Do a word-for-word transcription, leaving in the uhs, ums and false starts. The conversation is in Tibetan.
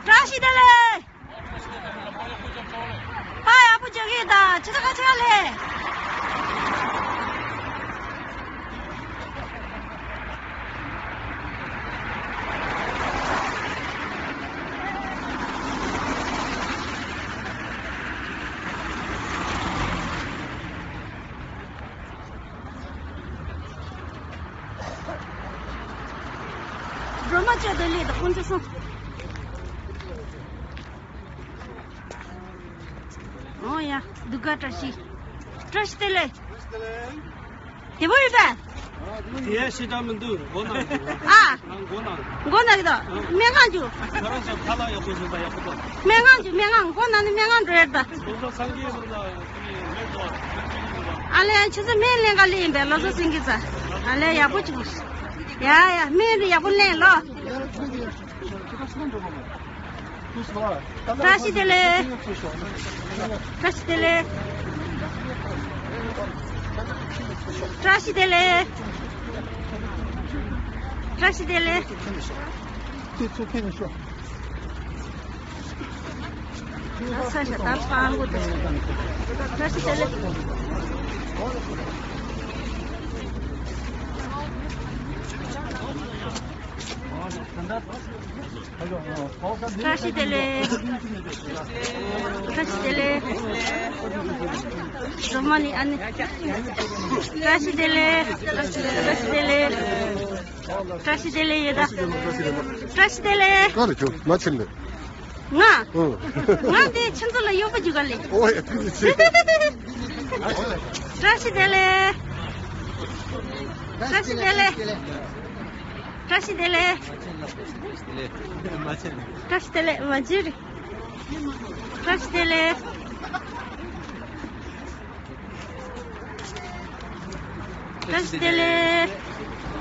བཀྲ་ཤིས་བདེ་ལེགས། ཨ། ཡག་པོ་བྱེད་ཀྱི་ཡོད་ད། ཇི་ལྟར་ག་ཆེ་ག་ལས། སྒྲོལ་མ་བཅས་དང་ལས་དང་དཀོན་མཆོག་གསུམ། ཨོ་ཡ། སྡུག་ག་བཀྲ་ཤིས། བཀྲ་ཤིས་བདེ་ལེགས། བདེ་པོ་ཡོད་པས། དེ་ཡ་ཞེ་དྲག་མི་འདུག་མགོ་ན་འདུག་ཨ། ང་མགོ་ན་འདུག་མགོ་ན་གི་དོ། སྨན་ཁང་རྒྱུ། ཁ་ར་ཞབས་ཁ་ལག་ཡག་པོ་བཟོས་པ་ཡག་པོ་དང་། སྨན་ཁང་རྒྱུ། སྨན་ཁང་། མགོ་ན་ནི་སྨན་ཁང་འགྲོ་ཡར་ད། ལོ་ཙཱ་སངས་རྒྱས་ལ་ཨ་ལས། ཆུ་ཚོད་སྨན་ལེན་ག་ལེ་ཡིན་པས། ལོ་ཙཱ་སེང་གེ་ཙ། ཨ་ལས། ཡག་པོ་བྱུང་། ཡ་ཡ། སྨན་རེ་ཡག་པོ་ལེན་ལོ། བཀྲ་ཤིས་བདེ་ལེགས། བཀྲ་ཤིས་བདེ་ལེགས། བཀྲ་ཤིས་བདེ་ལེགས། བཀྲ་ཤིས་བདེ་ལེགས། ས་ཞབས་ཁ་ལག་ཡག་པོ་བཟོས་པ་ཡག་པོ་དང་། བཀྲ་ཤིས་བདེ་ལེགས། བཀྲ་ཤིས་བདེ་ལེགས། བཀྲ་ཤིས་བདེ་ལེགས། སྒྲོལ་མ་ནི་ཨ་ནི། བཀྲ་ཤིས་བདེ་ལེགས། བཀྲ་ཤིས་བདེ་ལེགས། བཀྲ་ཤིས་བདེ་ལེགས་ཡོད་ད། བཀྲ་ཤིས་བདེ་ལེགས། ག་རེ་བྱུང་མ་ཕྱིན་ནས། ང་། ཨོ། ང་འདི་ཁྱེད་ཚོ་ལ་གཡོག་པོ་རྒྱུག་ག་ལེ། ཨོ་ཡ། ཐུགས་རྗེ་ཆེ། བཀྲ་ཤིས་བདེ་ལེགས། བཀྲ་ཤིས་བདེ་ལེགས། བཀྲ་ཤིས་བདེ་ལེགས། བཀྲ་ཤིས་བདེ་ལེགས། མ་བརྗེད་རེད། བཀྲ་ཤིས་བདེ་ལེགས། བཀྲ་ཤིས་བདེ་ལེགས།